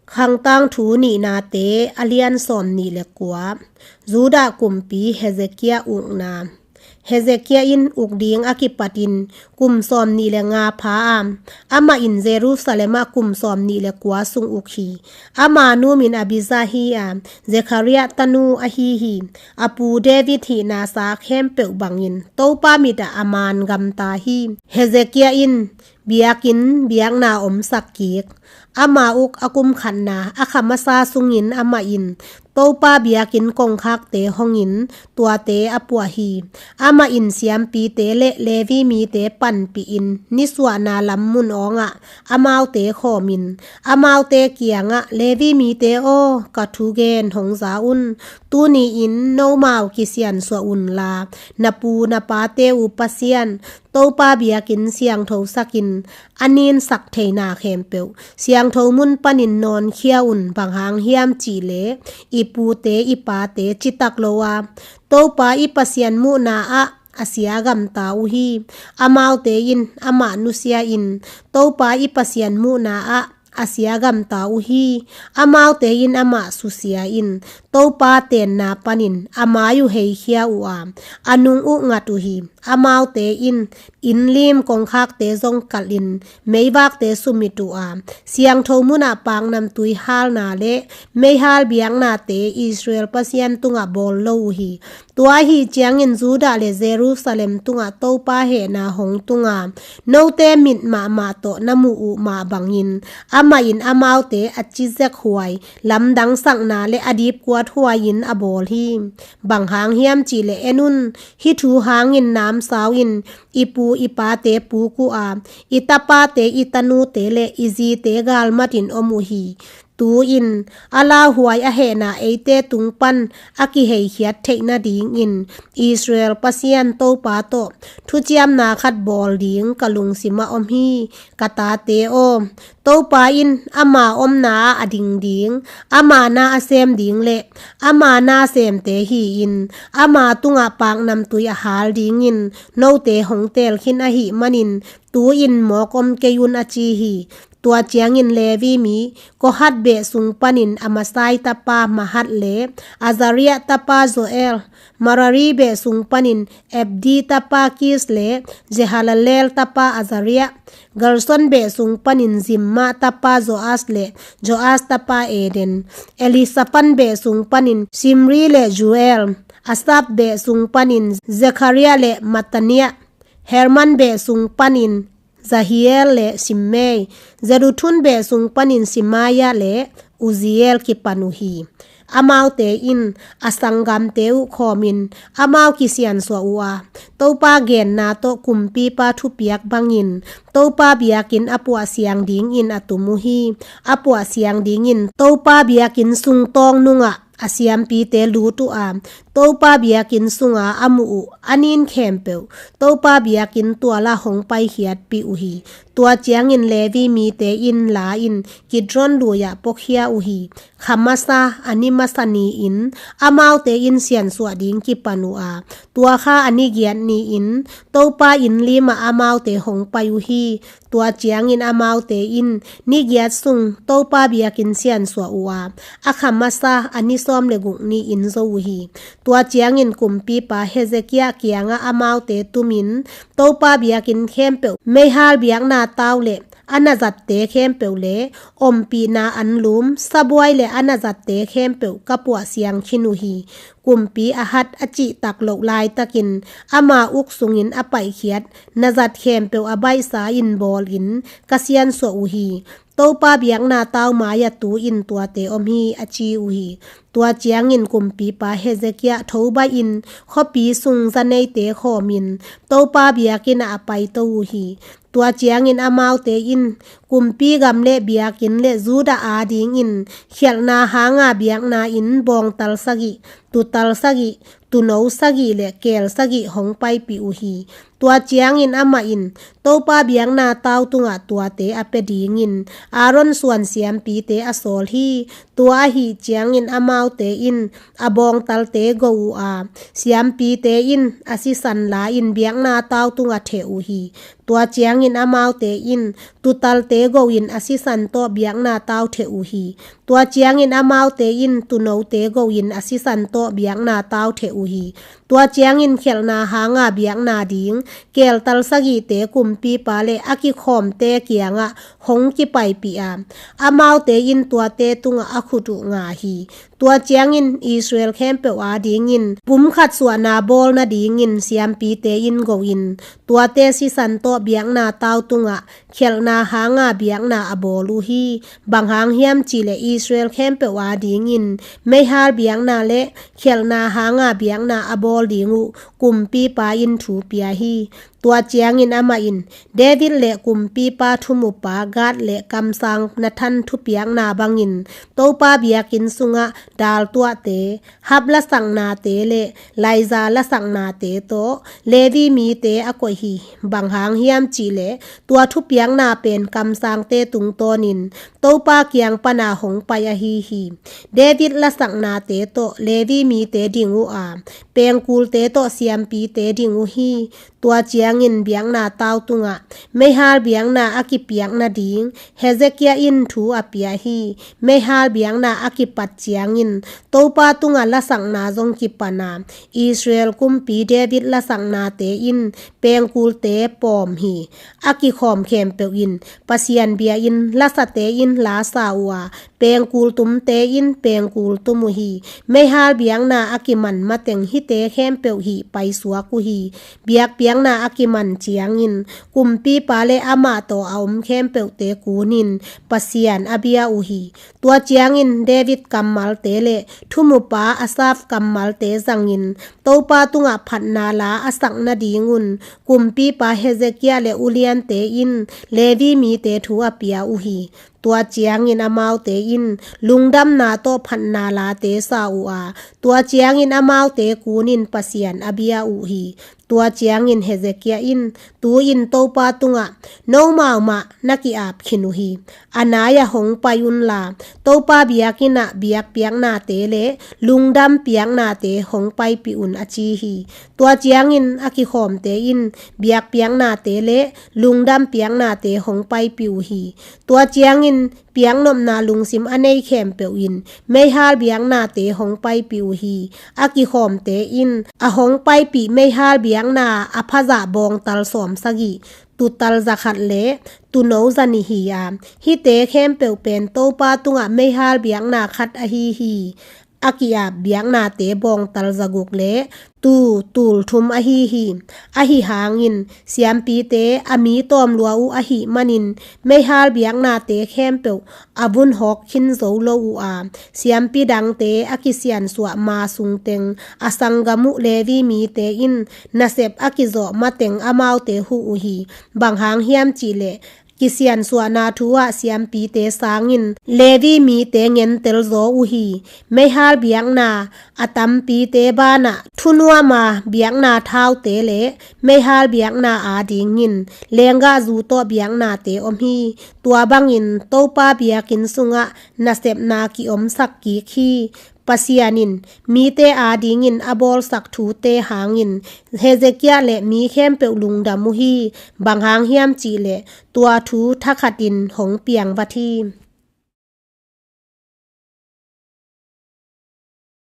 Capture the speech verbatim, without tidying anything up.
Khangtangthu nihnate a lian sawm nih le kua. Judah kumpi Hezekiah ukna. Hezekiah in uk ding a kipatin kum sawm nih le nga pha a, amah in Jerusalem ah kum sawm nih le kua sung uk hi. Ama nu min Abijah hi a, Zechariah tanu ahi hi. A pu David hihna sa khempeuh bangin Topa mit ah a man gamta hi. Hezekiah in biakinn biakna omsak kik. Ama uk a kum khatna a kha masa sungin amah in Topa biakinn kongkhakte hongin tuate a puah hi. Amah in siampite le Levi mite panpihin nisuahna lam mun awngah amaute khawmin, amaute kiangah, Levi mite aw, ka thugen hong za un. Tuni-in nomau kisiansuah unla, na pu na pate uh Pasian Topa biakinn siangtho sakin a ninsak theina khempeuh, siangtho mun panin nawnkhia un. Bang hang hiam cihleh i pute i pate citak lo a Topa i Pasian muhna ah a sia gamta uh hi. Amaute in amah nusia in Topa i Pasian muhna ah a sia gamta uh hi. Amaute in amah susia in Topa tenna panin a mai uh heikhia uh a, a nung uh ngat uh hi. Amaute in inn lim kongkhakte zong kalhin meivakte sumit uh a, siangtho munah paknamtui halna le meihal biaknate Israel Pasian tungah bawl lo uh hi. Tua ahi ciangin Judah le Jerusalem tungah Topa hehna hong tunga, note mit mahmah tawh na muh uh mah bangin amah in amaute a cizek huai, lamdangsakna le a dipkuat huai-in a bawl hi. Bang hang hiam cihleh en un, hih thu hangin namsau in i pu i pate puk uh a, i tapate i tanute le i zite galmatin om uh hi. Tu-in a lauhuai a hehna eite tung pan a kiheikhiat theih nadingin Israel Pasian Topa tawh thuciamna khat bawl ding ka lungsimah om hi. Ka tate aw, Topa in ama omna ah a ding ding, ama na a sem ding le ama na semte hi-in ama tungah paknamtui a hal dingin note hong teel khin ahih manin tu-in mawk om kei un, a ci hi. Tua ciangin Levi mi Kohat beh sung panin Amasai tapa Mahat le Azariah tapa Joel, Merari beh sung panin Abdi tapa Kis le Jehalalel tapa Azariah, Gerson beh sung panin Zimma tapa Joas le Joas tapa Eden, Elisaphan beh sung panin Simri le Joel, Asaph beh sung panin Zechariah le Mattaniah, Herman beh sung panin Jehiel le Simmei, Jeduthun beh sung panin Semaiah le Uzziel kipan uh hi. Amaute in a sanggamte uh khawmin amau kisiansuah uh a, Topa genna tawh kumpipa thupiak bangin Topa biakinn a puah siang dingin a tum uh hi. A puah siang dingin Topa biakinn sung tawng nungah a siampite lut uh a, Topa biakinn sunga a muh uh a nin khempeuh Topa biakinn tualah hong paikhiatpih uh hi. Tua ciangin Levi mite in la-in Kidron lui-ah puakhia uh hi. Kha masa a ni masa ni-in amaute in siansuah ding kipan uh a, tua kha a ni giat ni-in Topa inn limah amaute hong pai uh hi. Tua ciangin amaute in ni giat sung Topa biakinn siansuah uh a, a kha masa a ni sawm le guk ni-in zo uh hi. Tua ciangin kumpipa Hezekiah kiangah amaute tumin Topa biakinn khempeuh, meihal biakna tau le a nazatte khempeuh le ompihna anlum, sabuai le a nazatte khempeuh ka puah siang khin uh hi. Kumpi a hat a cihtak loh laitakin ama uk sungin a paikhiat nazat khempeuh a baihsa in bawlin ka siansuah uh hi. Topa biakna tau mai-ah tu-in tuate om hi, a ci uh hi. Tua ciangin kumpipa Hezekiah thobaih in khuapi sung zaneite khawmin Topa biakinn ah a paito uh hi. Tua ciangin amaute in kumpi gam le biakinn le Judah adingin khialhna hanga biakna inn bawngtal sagih, tutal sagih, tuuno sagih le keel sagih hong paipih uh hi. Tua ciangin amah in Topa biakna tau tungah tuate a pia dingin Aaron suan siampite a sawl hi. Tua ahih ciangin amaute in a bawngtalte go uh a, siampite in a sisan la-in biakna tau tungah theh uh hi. Tua ciangin amaute in tutalte go-in a sisan tawh biakna tau theh uh hi. Tua ciangin amaute in tunote go-in a sisan tawh biakna tau theh uh hi. Tua ciangin khelhna hanga biakna ding keltal sagihte kumpipa le a kikhawmte kiangah hong kipaipih a, amaute in tuate tungah a khut uh nga hi. Tua ciangin Israel khempeuh adingin pumkhat suahna bawl nadingin siampite in go-in tuate sisan tawh biakna tau tungah khelhna hanga biakna a bawl uh hi. Bang hang hiam cihleh Israel khempeuh adingin meihal biakna le khelhna hanga biakna a bawl ding uh kumpipa in thu pia hi. Tua ciangin amah in David le kumpipa thumupa Gad le kamsang Nathan thupiakna bangin Topa biakinn sungah daltuahte, hap lasaknate le laiza lasaknate tawh Levi mite a koih hi. Bang hang hiam cihleh tua thupiakna pen kamsangte tungtawnin Topa kiang pana hong pai ahi hi. David lasaknate tawh Levi mite ding uh a, pengkulte tawh siampite ding uh hi. Tua ciangin biakna tau tungah meihal biakna a kipiak nading Hezekiah in thu a pia hi. Meihal biakna a kipat ciangin Topa tungah lasakna zong kipan a, Israel kumpi David lasaknate in pengkulte pawm hi. A kikhawm khempeuh in Pasian bia-in lasate in la sa uh a, pengkul tumte in pengkul tum uh hi. Meihal biakna a kiman mateng hihte khempeuh hih paisuak uh hi. Biakpiakna a kiman ciangin kumpipa le amah tawh a om khempeuhte kunin Pasian a bia uh hi. Tua ciangin David kammalte le thumupa Asaf kammalte zangin Topa tungah phatna la a sak nadingun kumpipa Hezekiah le uliante in Levi mite thu a pia uh hi. Tua ciangin amaute in lungdamna tawh phatna late sa uh a, tua ciangin amaute kunin Pasian a bia uh hi. Tua ciangin Hezekiah in tu-in Topa tungah nomau mah na ki-ap khin uh hi. A nai-ah hong pai unla, Topa biakinn ah biakpiaknate le lungdam piaknate hong paipih un a ci hi. Tua ciangin a kikhawmte in biakpiaknate le lungdam piaknate hong paipih uh hi. Tua ciangin piaknopna lungsim a nei khempeuh in meihal biaknate hong paipih uh hi. A kikhawmte in a hong paipih meihal biakna a phazah bawngtal sawmsagih, tutal zakhat le tuno zanih hi a, hihte khempeuh pen Topa tungah meihal biakna khat ahi hi. A ki-ap biaknate bawngtal zaguk le tuu tul thum ahi hi. Ahi hangin siampite a mi tawm lua uh ahih manin meihal biaknate khempeuh a vun hawk khin zo lo uh a, siampi dangte a kisiansuah ma sungteng a sanggam uh Levi mite in nasep a kizawh mateng amaute huh uh hi. Bang hang hiam cihleh kisiansuahna thu ah siampite sangin Levi mite ngentel zaw uh hi. Meihal biakna a tampite banah thunuama biakna thaute le meihal biakna adingin lenggahzu tawh biaknate om hi. Tua bangin Topa biakinn sungah nasepna ki-omsak kik hi. Pasian in mite adingin a bawlsak thute hangin Hezekiah le mi khempeuh lungdam uh hi. Bang hang hiam cihleh tua thu thakhatin hong piangvat hi.